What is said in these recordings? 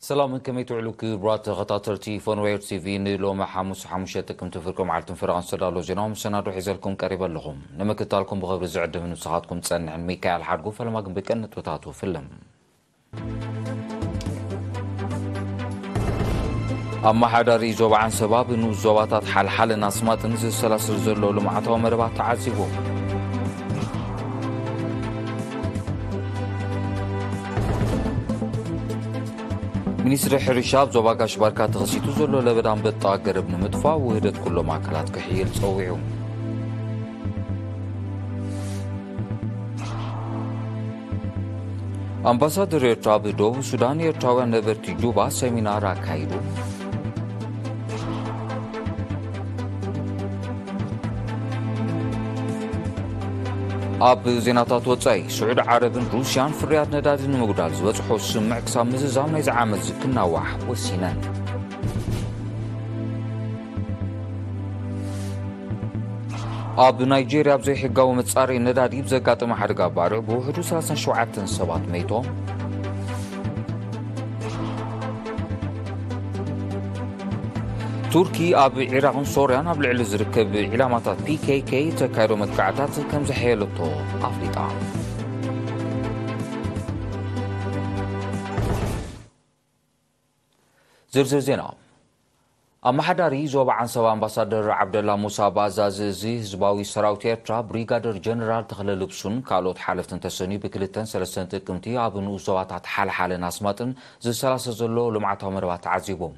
ሰላም፣ ከመይ ትውዕሉ ክቡራት ተኸታተልቲ ፎንዌር ቲቪ? ንሎሚ ሓሙስ ሓሙሽተ ጥቅምቲ ፍርቂ መዓልትን ፍረቓን ዝተዳለወ ዜናዊ መሰናዶ ሒዘልኩም ቀሪበ ኣለኹ። ንምክትታልኩም ብኽብሪ ዝዕድም ንስኻትኩም ጸንሕን ሚካኤል ሓድጉ። ፈለማ ግን ብቀንዲ ነጥብታቱ ፍልም። ኣመሓዳሪ ዞባ ዓንሰባ ብንኡስ ዞባታት ሓልሓልን ኣስማጥን ዝሰላሰል ዘሎ ልምዓታዊ መደባት ተዓዚቡ። ሚኒስትሪ ሕርሻ ኣብ ዞባ ጋሽ ባርካ ተኸሲቱ ዘሎ ለበዳ ኣንበጣ ገረብ ንምጥፋእ ውህደት ኩሎም ኣካላት ክሕይል ጸዊዑ። ኣምባሳደር ኤርትራ ኣብ ደቡብ ሱዳን ኤርትራውያን ነበርቲ ጁባ ሰሚናር ኣካይዱ። ኣብ ዜናታት ወጻኢ፣ ስዑዲ ዓረብን ሩስያን ፍርያት ነዳዲ ንምጉዳል ዝበጽሖ ስምምዕ ክሳብ ምዝዛም ናይዚ ዓመት ክናዋሕ ወሲነን። ኣብ ናይጄርያ ኣብ ዘይሕጋዊ መጻረዪ ነዳዲ ብዘጋጠመ ሓደጋ ባርዕ ብውሕዱ ሰላሳን ሸውዓተን ሰባት መይቶም። ቱርኪ ኣብ ዒራቕን ሶርያን ኣብ ልዕሊ ዝርከብ ዒላማታት ፒ ኬ ኬ ተካይዶ መጥቃዕታት ከም ዘሐየለቶ ኣፍሊጣ። ዝርዝር ዜና። ኣመሓዳሪ ዞባ ዓንሰባ ኣምባሳደር ዓብደላ ሙሳ ብኣዛዚ እዚ ህዝባዊ ሰራዊት ኤርትራ ብሪጋደር ጀነራል ተኽለ ልብሱን ካልኦት ሓለፍትን ተሰንዩ ብክልተን ሰለስተን ጥቅምቲ ኣብ ንኡስ ዞባታት ሓልሓልን ኣስማጥን ዝሰላሰል ዘሎ ልምዓታዊ መደባት ተዓዚቦም።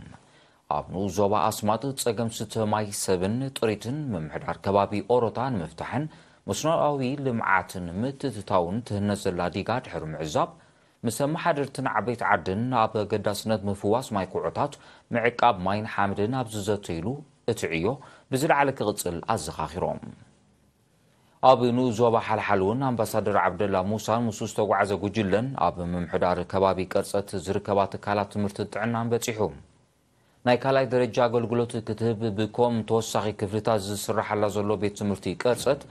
ኣብ ንኡስ ዞባ ኣስማጥ ጸገም ስተ ማይ ሰብን ጥሪትን ምምሕዳር ከባቢ ኦሮታ ንምፍታሕን መስኖኣዊ ልምዓትን ምትእትታውን ትህነጽ ዘላ ዲጋ ድሕሪ ምዕዛብ፣ ምስ ኣመሓደርትን ዓበይቲ ዓድን ኣብ ኣገዳስነት ምፍዋስ ማይ ኩዖታት፣ ምዕቃብ ማይን ሓመድን ኣብ ዝዘተይሉ እቲ ዕዮ ብዝለዓለ ክቕጽል ኣዘኻኺሮም። ኣብ ንኡስ ዞባ ሓልሓል እውን ኣምባሳደር ዓብደላ ሙሳን ምስኡ ዝተጓዓዘ ጉጅለን ኣብ ምምሕዳር ከባቢ ቀርጸት ዝርከባ ትካላት ትምህርትን ጥዕናን በጺሑ። ናይ ካልኣይ ደረጃ ኣገልግሎት ክትህብ ብኮም ተወሳኺ ክፍልታት ዝስራሓላ ዘሎ ቤት ትምህርቲ ቀርጸት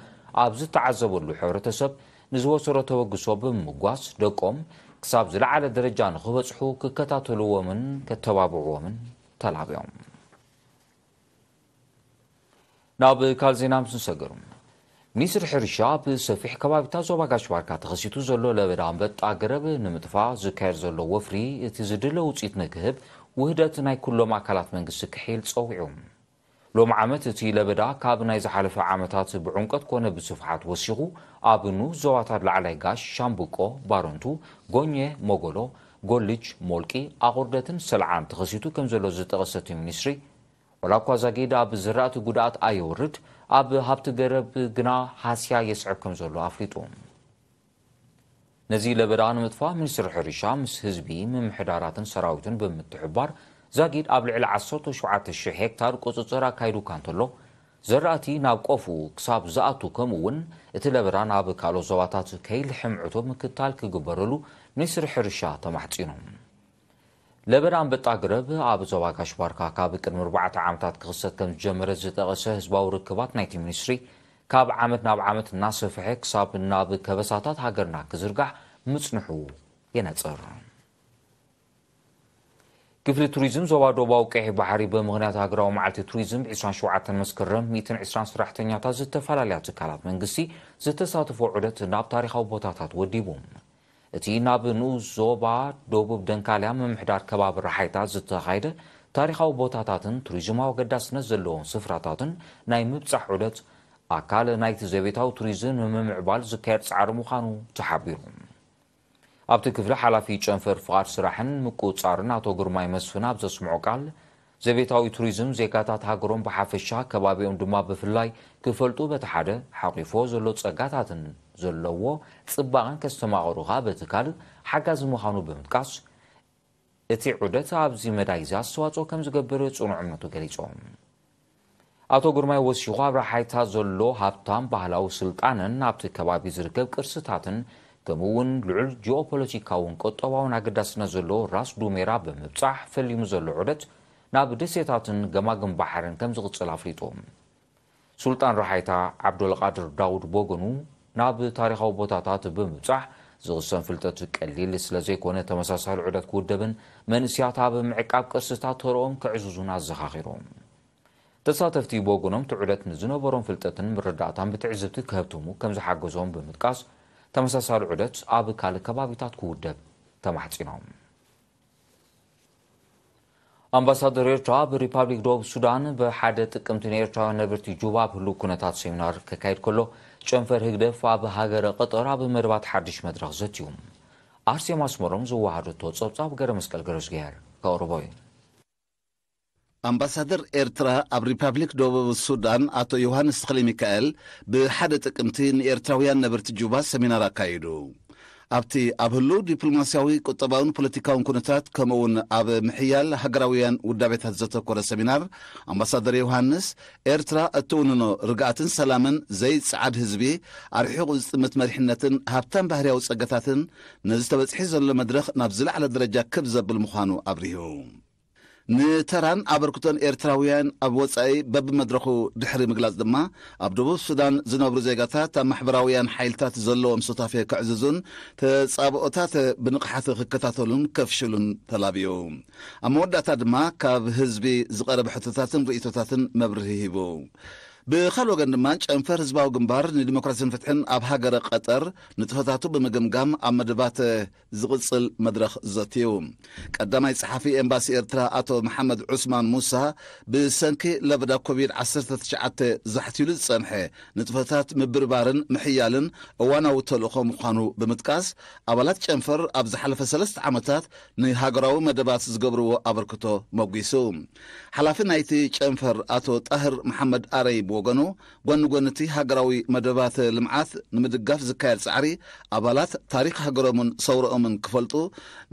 ኣብ ዝተዓዘበሉ፣ ሕብረተሰብ ንዝወሰዶ ተበግሶ ብምምጓስ፣ ደቆም ክሳብ ዝለዓለ ደረጃ ንኽበጽሑ ክከታተልዎምን ከተባብዕዎምን ተላብዮም። ናብ ካልእ ዜና ምስ ንሰገሩ፣ ሚኒስትሪ ሕርሻ ኣብ ሰፊሕ ከባቢታት ዞባ ጋሽ ባርካ ተኸሲቱ ዘሎ ለበዳ ኣንበጣ ገረብ ንምጥፋእ ዝካየድ ዘሎ ወፍሪ፣ እቲ ዝድለ ውፅኢት ንክህብ ውህደት ናይ ኩሎም ኣካላት መንግስቲ ክሕይል ጸዊዑ። ሎም ዓመት እቲ ለበዳ ካብ ናይ ዝሓለፈ ዓመታት ብዕምቀት ኮነ ብስፍሓት ወሲኹ፣ ኣብ ንኡስ ዞባታት ላዕላይ ጋሽ፣ ሻምብቆ፣ ባረንቱ፣ ጎኘ፣ ሞጎሎ፣ ጎልጅ፣ ሞልቂ፣ ኣቑርደትን ሰልዓን ተኸሲቱ ከም ዘሎ ዝጠቐሰ እቲ ሚኒስትሪ፣ ወላ እኳ ዛጊድ ኣብ ዝራእቲ ጉድኣት ኣየውርድ፣ ኣብ ሃብቲ ገረብ ግና ሃስያ የስዕብ ከም ዘሎ ኣፍሊጡ። ነዚ ለበዳ ንምጥፋእ ሚኒስትሪ ሕርሻ ምስ ህዝቢ፣ ምምሕዳራትን ሰራዊትን ብምትሕብባር ዛጊድ ኣብ ልዕሊ ዓሰርተ ሸውዓተ ሽሕ ሄክታር ቁጽጽር ኣካይዱ እኳ እንተሎ፣ ዘራእቲ ናብ ቆፉ ክሳብ ዝኣቱ፣ ከምኡ እውን እቲ ለበዳ ናብ ካልኦት ዞባታት ከይልሕም ዕቱብ ምክትታል ክግበረሉ ሚኒስትሪ ሕርሻ ተማሕጺኑ። ለበዳ ኣንበጣ ገረብ ኣብ ዞባ ጋሽ ባርካ ካብ ቅድሚ ኣርባዕተ ዓመታት ክኽሰት ከም ዝጀመረ ዝጠቐሰ ህዝባዊ ርክባት ናይቲ ሚኒስትሪ፣ ካብ ዓመት ናብ ዓመት እናሰፍሐ ክሳብ ናብ ከበሳታት ሃገርና ክዝርጋሕ ምጽንሑ የነጽር። ክፍሊ ቱሪዝም ዞባ ደቡባዊ ቀይሕ ባሕሪ ብምኽንያት ሃገራዊ መዓልቲ ቱሪዝም ብ ዕስራን ሸውዓተን መስከረም ሚእትን ዕስራን ሰራሕተኛታት ዝተፈላለያ ትካላት መንግስቲ ዝተሳተፎ ዑደት ናብ ታሪኻዊ ቦታታት ወዲቡ። እቲ ናብ ንኡስ ዞባ ደቡብ ደንካልያ ምምሕዳር ከባቢ ራሓይታ ዝተኻየደ ታሪኻዊ ቦታታትን ቱሪዝማዊ ኣገዳስነት ዘለዎም ስፍራታትን ናይ ምብጻሕ ዑደት ኣካል ናይቲ ዘቤታዊ ቱሪዝም ንምምዕባል ዝካየድ ጻዕሪ ምዃኑ ተሓቢሩ። ኣብቲ ክፍሊ ሓላፊ ጨንፈር ፍቓድ ስራሕን ምቁጽጻርን ኣቶ ግርማይ መስፍን ኣብ ዘስምዖ ቃል፣ ዘቤታዊ ቱሪዝም ዜጋታት ሃገሮም ብሓፈሻ ከባቢኦም ድማ ብፍላይ ክፈልጡ በቲ ሓደ ሓቂፎ ዘሎ ጸጋታትን ዘለዎ ጽባቐን ከስተማቕሩ ከኣ በቲ ካልእ ሓጋዚ ምዃኑ ብምጥቃስ፣ እቲ ዑደት ኣብዚ መዳይ እዚ ኣስተዋጽኦ ከም ዝገብር ጽኑዕ እምነቱ ገሊጹ። ኣቶ ግርማይ ወሲኹ ኣብ ረሓይታ ዘሎ ሃብታም ባህላዊ ስልጣነን ኣብቲ ከባቢ ዝርከብ ቅርስታትን ከምኡ እውን ልዑል ጂኦፖለቲካውን ቁጠባውን ኣገዳስነት ዘለዎ ራስ ዱሜራ ብምብጻሕ ፈሊሙ ዘሎ ዑደት ናብ ደሴታትን ገማግም ባሕርን ከም ዝቕጽል ኣፍሊጡ። ሱልጣን ረሓይታ ዓብዶልቃድር ዳውድ ቦገኑ ናብ ታሪኻዊ ቦታታት ብምብጻሕ ዝቕሰም ፍልጠት ቀሊል ስለ ዘይኮነ፣ ተመሳሳሊ ዑደት ክውደብን መንእስያት ኣብ ምዕቃብ ቅርስታት ተርኦም ከዕዝዙን ኣዘኻኺሮም። ተሳተፍቲ ብወገኖም፣ እቲ ዑደት ንዝነበሮም ፍልጠትን ምርዳእታን ብትዕዝብቲ ከህብትሙ ከም ዝሓገዞም ብምጥቃስ፣ ተመሳሳሊ ዑደት ኣብ ካልእ ከባቢታት ክውደብ ተማሕጺኖም። ኣምባሳደር ኤርትራ ኣብ ሪፓብሊክ ደቡብ ሱዳን ብሓደ ጥቅምቲ ንኤርትራውያን ነበርቲ ጁባ ኣብ ህሉው ኩነታት ሰሚናር ከካይድ ከሎ፣ ጨንፈር ህግደፍ ኣብ ሃገረ ቀጠር ኣብ መደባት ሓድሽ መድረኽ ዘትዩ። ኣርሴማ ኣስመሮም ዝወሃደቶ ጸብጻብ ገረ መስቀል ገረዝግሄር ከቕርቦ እዩ። ኣምባሳደር ኤርትራ ኣብ ሪፓብሊክ ደቡብ ሱዳን ኣቶ ዮሃንስ ተኽለ ሚካኤል ብሓደ ጥቅምቲ ንኤርትራውያን ነበርቲ ጁባ ሰሚናር ኣካይዱ። ኣብቲ ኣብ ህሉው ዲፕሎማስያዊ፣ ቁጠባውን ፖለቲካውን ኩነታት፣ ከምኡውን ኣብ ምሕያል ሃገራውያን ውዳቤታት ዘተኮረ ሰሚናር፣ ኣምባሳደር ዮሃንስ፣ ኤርትራ እትውንኖ ርግኣትን ሰላምን፣ ዘይጸዓድ ህዝቢ፣ ኣርሒቑ ዝጥምት መሪሕነትን ሃብታም ባህርያዊ ጸጋታትን፣ ነዚ ተበጺሑ ዘሎ መድረኽ ናብ ዝለዓለ ደረጃ ክብ ዘብል ምዃኑ ኣብሪሁ። ንተራን ኣበርክቶን ኤርትራውያን ኣብ ወጻኢ በብመድረኹ ድሕሪ ምግላጽ ድማ፣ ኣብ ደቡብ ሱዳን ዝነብሩ ዜጋታት ኣብ ማሕበራውያን ሓይልታት ዘለዎም ሱታፌ ከዕዝዙን ተጻብኦታት ብንቕሓት ክከታተሉን ከፍሽሉን ተላብዩ። ኣብ መወዳእታ ድማ ካብ ህዝቢ ዝቐረበ ሕቶታትን ርእይቶታትን መብርሂ ሂቡ። ብኻልእ ወገን ድማ፣ ጨንፈር ህዝባዊ ግንባር ንዲሞክራሲን ፍትሕን ኣብ ሃገረ ቀጠር ንጥፈታቱ ብምግምጋም ኣብ መደባት ዝቕጽል መድረኽ ዘትዩ። ቀዳማይ ጸሓፊ ኤምባሲ ኤርትራ ኣቶ መሓመድ ዑስማን ሙሳ፣ ብሰንኪ ለበዳ ኮቪድ ዓሰርተ ትሽዓተ ዛሕቲሉ ዝጸንሐ ንጥፈታት ምብርባርን ምሕያልን እዋናዊ ተልእኾ ምዃኑ ብምጥቃስ፣ ኣባላት ጨንፈር ኣብ ዝሓለፈ ሰለስተ ዓመታት ንሃገራዊ መደባት ዝገብርዎ ኣበርክቶ መጒሱ። ሓላፊ ናይቲ ጨንፈር ኣቶ ጣህር መሓመድ ኣረይ ብወገኑ፣ ጎኒ ጎኒ እቲ ሃገራዊ መደባት ልምዓት ንምድጋፍ ዝካየድ ጻዕሪ፣ ኣባላት ታሪኽ ሃገሮምን ሰውረኦምን ክፈልጡ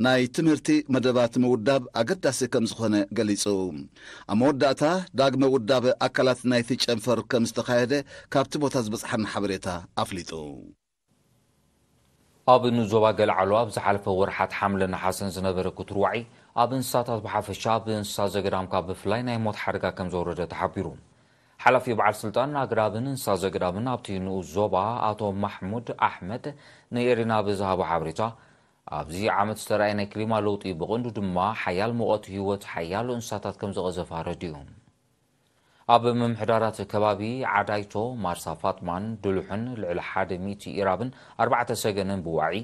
ናይ ትምህርቲ መደባት ምውዳብ ኣገዳሲ ከም ዝኾነ ገሊጹ። ኣብ መወዳእታ፣ ዳግመ ውዳበ ኣካላት ናይቲ ጨንፈር ከም ዝተኻየደ ካብቲ ቦታ ዝበጽሓና ሓበሬታ ኣፍሊጡ። ኣብ ንኡስ ዞባ ገለዓሎ ኣብ ዝሓለፈ ወርሓት ሓምለ ነሓሰን ዝነበረ ክቱር ዋዒ፣ ኣብ እንስሳታት ብሓፈሻ፣ ኣብ እንስሳ ዘገዳም ካብ ብፍላይ ናይ ሞት ሓደጋ ከም ዘውረደ ተሓቢሩ። ሓላፊ በዓል ስልጣን ኣግራብን እንስሳ ዘገዳምን ኣብቲ ንኡስ ዞባ ኣቶ ማሕሙድ ኣሕመድ ንኤሪና ብዝሃቦ ሓበሬታ፣ ኣብዚ ዓመት ዝተራእየ ናይ ክሊማ ለውጢ፣ ብቐንዱ ድማ ሓያል ሙቐት፣ ህይወት ሓያሎ እንስሳታት ከም ዝቐዘፈ ኣረዲኡ። ኣብ ምምሕዳራት ከባቢ ዓዳይቶ፣ ማርሳ ፋጥማን ድሉሕን ልዕሊ ሓደ ሚእቲ ኢራብን ኣርባዕተ ሰገንን ብዋዒ፣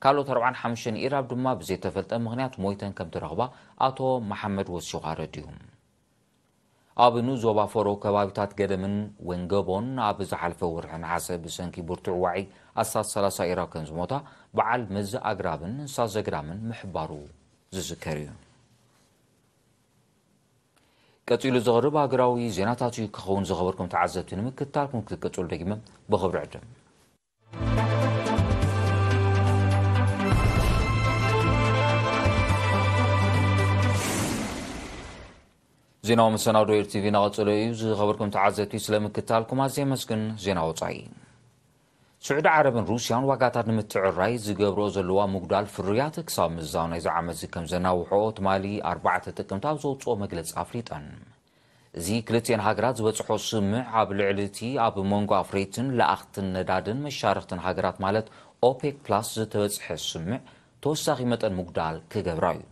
ካልኦት ኣርባዓን ሓሙሽተን ኢራብ ድማ ብዘይተፈልጠ ምኽንያት ሞይተን ከም ተረኽባ ኣቶ መሓመድ ወሲኹ ኣረዲኡ። ኣብ ንኡስ ዞባ ፈሮ ከባቢታት ገደምን ወንገቦን ኣብ ዝሓለፈ ወርሒ ነሓሰ ብሰንኪ ብርቱዕ ዋዒ ኣስታት ሰላሳ ኢራብ ከም ዝሞታ በዓል መዚ ኣግራብን እንስሳ ዘገዳምን ምሕባሩ ዝዝከር እዩ። ቀጺሉ ዝቐርብ ሃገራዊ ዜናታት እዩ ክኸውን። ዝኸበርኩም ተዓዘብቲ፣ ንምክትታልኩም ክትቀጽሉ ደጊመ ብኽብሪ ዕድም። ዜናዊ መሰናዶ ኤር ቲቪ እናቐጸለ እዩ። ዝኸበርኩም ተዓዘብቲ፣ ስለ ምክትታልኩም ኣዝየ የመስግን። ዜና ወጻኢ። ስዑዲ ዓረብን ሩስያን ዋጋታት ንምትዕርራይ ዝገብርኦ ዘለዋ ምጉዳል ፍርያት ክሳብ ምዛው ናይዚ ዓመት እዚ ከም ዘናውሖ ትማሊ ኣርባዕተ ጥቅምቲ ኣብ ዘውፅኦ መግለፂ ኣፍሊጠን። እዚ ክልቲኤን ሃገራት ዝበፅሖ ስምምዕ ኣብ ልዕሊ እቲ ኣብ መንጎ ኣፍረይትን ለኣኽትን ነዳድን መሻርኽትን ሃገራት ማለት ኦፔክ ፕላስ ዝተበፅሐ ስምምዕ ተወሳኺ መጠን ምጉዳል ክገብራ እዩ።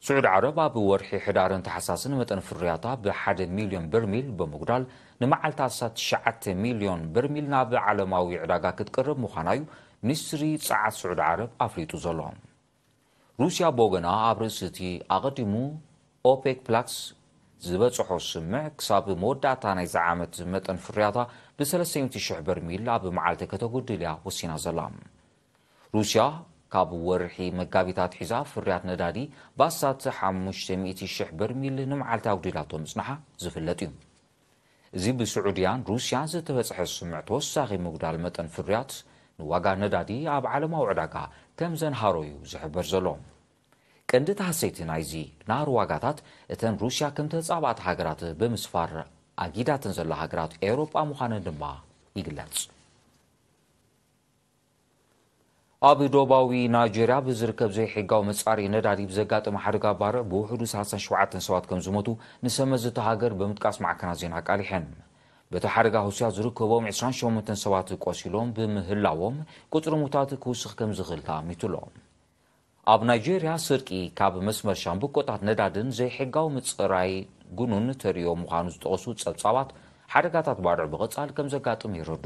ስዑድ ዓረብ ኣብ ወርሒ ሕዳርን ታሕሳስን መጠን ፍርያታ ብሓደ ሚልዮን በርሚል ብምጉዳል ንመዓልታት ትሽዓተ ሚልዮን በርሚል ናብ ዓለማዊ ዕዳጋ ክትቅርብ ምዃና እዩ ሚኒስትሪ ጸዓት ስዑድ ዓረብ ኣፍሊጡ ዘሎ። ሩስያ ብወገና ኣብ ርእሲ እቲ ኣቐዲሙ ኦፔክ ፕላስ ዝበጽሖ ስምምዕ ክሳብ መወዳእታ ናይዚ ዓመት መጠን ፍርያታ ብ ሰለስተ ሚእቲ ሽሕ በርሚል ኣብ መዓልቲ ከተጉድል እያ ወሲና ዘላ። ሩስያ ካብ ወርሒ መጋቢት ኣትሒዛ ፍርያት ነዳዲ ብኣስታት ሓሙሽተ ሚእቲ ሽሕ በርሚል ንመዓልቲ ኣጉዲላቶ ምጽንሓ ዝፍለጥ እዩ። እዚ ብስዑድያን ሩስያን ዝተበጽሐ ስምምዕ ተወሳኺ ምጉዳል መጠን ፍርያት ንዋጋ ነዳዲ ኣብ ዓለማዊ ዕዳጋ ከም ዘንሃሮ እዩ ዝሕበር ዘሎ። ቀንዲ ተሃሰይቲ ናይዚ ናህሪ ዋጋታት እተን ሩስያ ከም ተጻባእቲ ሃገራት ብምስፋር ኣጊዳተን ዘላ ሃገራት ኤውሮጳ ምዃነን ድማ ይግለጽ። ኣብ ዶባዊ ናይጄርያ ብዝርከብ ዘይሕጋዊ መጻሪ ነዳዲ ብዘጋጠመ ሓደጋ ባርዕ ብውሕዱ ሰላሳን ሸውዓተን ሰባት ከም ዝሞቱ ንሰመዚ እታ ሃገር ብምጥቃስ ማዕከናት ዜና ኣቃሊሐን። በቲ ሓደጋ ሩስያ ዝርከቦም ዕስራን ሸሞንተን ሰባት ቆሲሎም ብምህላዎም፣ ቁጽሪ ሙታት ክውስኽ ከም ዝኽእል ተኣሚቱ ኣሎ። ኣብ ናይጄርያ ስርቂ ካብ መስመር ሻምብቆታት ነዳድን ዘይሕጋዊ ምጽራይ ጉኑን ተርእዮ ምዃኑ ዝጠቐሱ ጸብጻባት፣ ሓደጋታት ባርዕ ብቐጻሊ ከም ዘጋጥም የረዱ።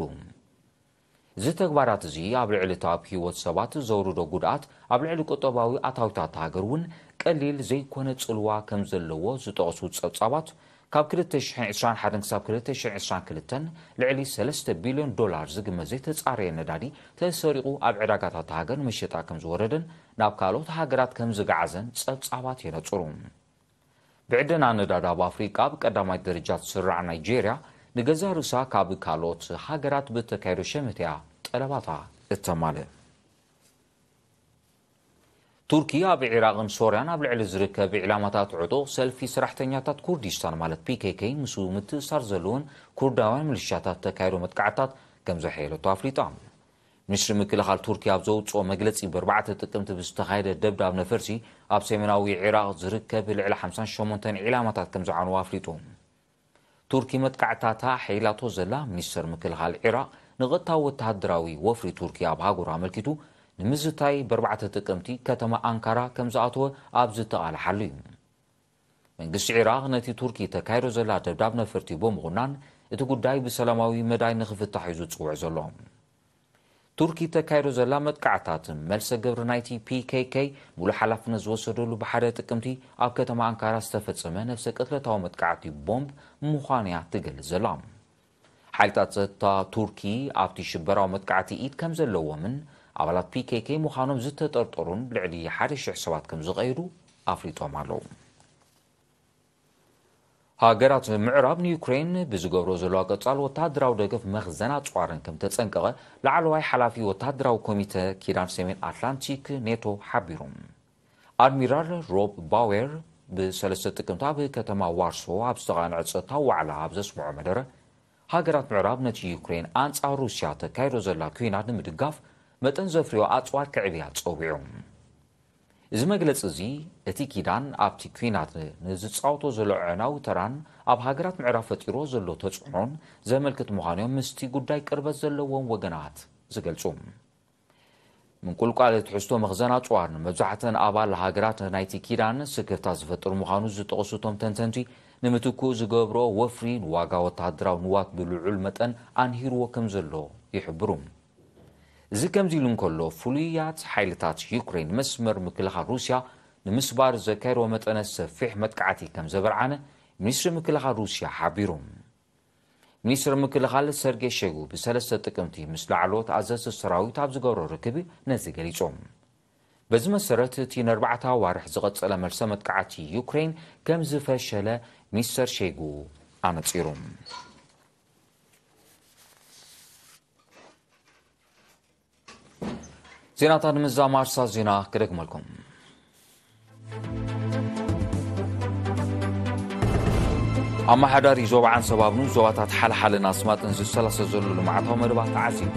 እዚ ተግባራት እዚ ኣብ ልዕሊ እቲ ኣብ ህይወት ሰባት ዘውርዶ ጉድኣት፣ ኣብ ልዕሊ ቁጠባዊ ኣታዊታት ሃገር እውን ቀሊል ዘይኮነ ጽልዋ ከም ዘለዎ ዝጠቕሱ ጸብጻባት፣ ካብ ክልተ ሽሕን ዕስራን ሓደን ክሳብ ክልተ ሽሕን ዕስራን ክልተን ልዕሊ ሰለስተ ቢልዮን ዶላር ዝግመት ዘይተጻረየ ነዳዲ ተሰሪቑ ኣብ ዕዳጋታት ሃገር መሸጣ ከም ዝወረደን ናብ ካልኦት ሃገራት ከም ዝገዓዘን ጸብጻባት የነጽሩ። ብዕደና ነዳዲ ኣብ ኣፍሪቃ ብቀዳማይ ደረጃ ትስራዕ ናይጄርያ፣ ንገዛ ርእሳ ካብ ካልኦት ሃገራት ብተካይዶ ሸመትያ ጠለባታ እተማልእ። ቱርኪ ኣብ ዒራቕን ሶርያን ኣብ ልዕሊ ዝርከብ ዒላማታት ዕጡቕ ሰልፊ ሰራሕተኛታት ኩርዲስታን ማለት ፒ ኬ ኬ ምስኡ ምትእሳር ዘለዎን ኩርዳውያን ሚሊሻታት ተካይዶ መጥቃዕታት ከም ዘሐየለቶ ኣፍሊጣ። ሚኒስትሪ ምክልኻል ቱርኪ ኣብ ዘውፅኦ መግለፂ፣ ብኣርባዕተ ጥቅምቲ ብዝተኻየደ ደብዳብ ነፈርቲ ኣብ ሰሜናዊ ዒራቕ ዝርከብ ልዕሊ ሓምሳን ሸሞንተን ዒላማታት ከም ዝዓነወ ኣፍሊጡ። ቱርኪ መጥቃዕታታ ሓይላቶ ዘላ፣ ሚኒስተር ምክልኻል ዒራቕ ንቐጥታዊ ወተሃደራዊ ወፍሪ ቱርኪ ኣብ ሃገሩ ኣመልኪቱ ንምዝታይ ብኣርባዕተ ጥቅምቲ ከተማ ኣንካራ ከም ዝኣተወ ኣብ ዝተቓልሓሉ እዩ። መንግስቲ ዒራቕ ነቲ ቱርኪ ተካይዶ ዘላ ደብዳብ ነፈርቲ ብምኹናን፣ እቲ ጉዳይ ብሰላማዊ መዳይ ንኽፍታሕ እዩ ዝጽውዕ ዘሎ። ቱርኪ ተካይዶ ዘላ መጥቃዕታት መልሰ ግብሪ ናይቲ ፒ ኬ ኬ ሙሉእ ሓላፍነት ዝወሰደሉ ብሓደ ጥቅምቲ ኣብ ከተማ ኣንካራ ዝተፈጸመ ነፍሰ ቅትለታዊ መጥቃዕቲ ቦምብ ምዃኑ እያ ትገልጽ ዘላ። ሓይልታት ጸጥታ ቱርኪ ኣብቲ ሽበራዊ መጥቃዕቲ ኢድ ከም ዘለዎምን ኣባላት ፒ ኬ ኬ ምዃኖም ዝተጠርጠሩን ልዕሊ ሓደ ሽሕ ሰባት ከም ዝቐየዱ ኣፍሊጦም ኣለዉ። ሃገራት ምዕራብ ንዩክሬን ብዝገብሮ ዘለዋ ቀጻል ወተሃደራዊ ደገፍ መኽዘን ኣጽዋረን ከም ተጸንቀቐ ላዕለዋይ ሓላፊ ወተሃደራዊ ኮሚተ ኪዳን ሰሜን ኣትላንቲክ ኔቶ ሓቢሩ። ኣድሚራል ሮብ ባዌር ብሰለስተ ጥቅምቲ ኣብ ከተማ ዋርሶ ኣብ ዝተቓንዐ ጸጥታዊ ዋዕላ ኣብ ዘስምዖ መደረ፣ ሃገራት ምዕራብ ነቲ ዩክሬን ኣንጻር ሩስያ ተካይዶ ዘላ ኲናት ንምድጋፍ መጠን ዘፍርዮ ኣጽዋር ከዕብያ ጸዊዑ። እዚ መግለጺ እዚ፣ እቲ ኪዳን ኣብቲ ኲናት ንዝጻወቶ ዘሎ ኣዕናዊ ተራን ኣብ ሃገራት ምዕራብ ፈጢሮ ዘሎ ተጽዕኖን ዘመልክት ምዃኑ እዮም ምስቲ ጉዳይ ቅርበት ዘለዎም ወገናት ዝገልጹ። ምንቁልቋል ትሕዝቶ መኽዘን ኣጽዋር ንመብዛሕተን ኣባል ሃገራት ናይቲ ኪዳን ስክፍታ ዝፈጥር ምዃኑ ዝጠቕሱ እቶም ተንተንቲ፣ ንምትኩ ዝገብሮ ወፍሪ ንዋጋ ወተሃደራዊ ንዋት ብልዑል መጠን ኣንሂርዎ ከም ዘሎ ይሕብሩ። እዚ ከምዚ ኢሉ እንከሎ፣ ፍሉያት ሓይልታት ዩክሬን መስመር ምክልኻል ሩስያ ንምስባር ዘካየድዎ መጠነ ሰፊሕ መጥቃዕቲ ከም ዘበርዓነ ሚኒስትሪ ምክልኻል ሩስያ ሓቢሩ። ሚኒስትሪ ምክልኻል ሰርጌ ሸጉ ብሰለስተ ጥቅምቲ ምስ ላዕለዎት ኣዘዝቲ ሰራዊት ኣብ ዝገብሮ ርክብ ነዚ ገሊጹ። በዚ መሰረት፣ እቲ ንኣርባዕተ ኣዋርሕ ዝቐጸለ መልሰ መጥቃዕቲ ዩክሬን ከም ዝፈሸለ ሚስተር ሸጉ ኣነጺሩ። ዜናታት ንምዛም ኣርሳት ዜና ክደግመልኩም። ኣመሓዳሪ ዞባ ዓንሰባ ኣብ ንኡስ ዞባታት ሓልሓልን ኣስማጥን ዝሰላሰል ዘሎ ልምዓታዊ መደባት ተዓዚቡ።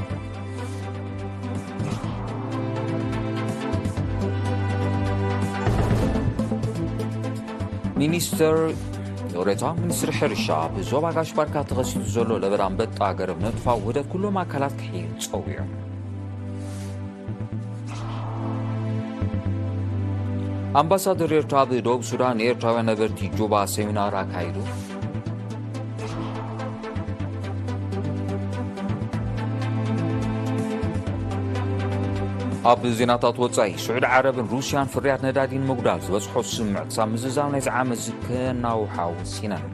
ሚኒስትር፣ ይቕሬታ፣ ሚኒስትሪ ሕርሻ ብዞባ ጋሽ ባርካ ተኸሲቱ ዘሎ ለበዳ ኣንበጣ ገረብ ነጥፋ ውህደት ኩሎም ኣካላት ክሕይል ጸዊዑ። ኣምባሳደር ኤርትራ ኣብ ደቡብ ሱዳን ንኤርትራውያን ነበርቲ ጁባ ሴሚናር ኣካይዱ። ኣብ ዜናታት ወጻኢ፣ ስዑዲ ዓረብን ሩስያን ፍርያት ነዳዲ ንምጉዳል ዝበጽሖ ስምምዕ ክሳብ ምዝዛም ናይዚ ዓመት እዚ ከናውሓ ወሲነን።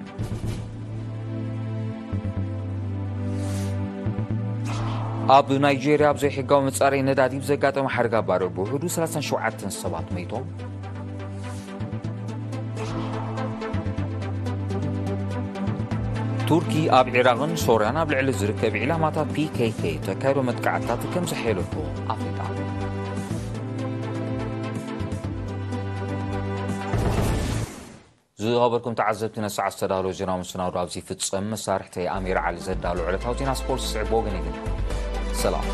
ኣብ ናይጄርያ ኣብ ዘይሕጋዊ መጻረዪ ነዳዲ ብዘጋጠመ ሓደጋ ባርዕ ብውሕዱ ሰላሳን ሸውዓተን ሰባት መይቶም። ቱርኪ ኣብ ዒራቕን ሶርያን ኣብ ልዕሊ ዝርከብ ዒላማታት ፒ ኬ ኬ ተካይዶ መጥቃዕትታት ከም ዘሐየለቶ ኣፍሊጣ። ዝኸበርኩም ተዓዘብቲ፣ ነሰዓት ዝተዳለወ ዜናዊ መሰናዶ ኣብዚ ይፍጸም። መሳርሕተይ ኣሚር ዓሊ ዘዳሎ ዕለታዊ ዜና ስፖርት ስዕብ ወገን ይግን። ሰላም።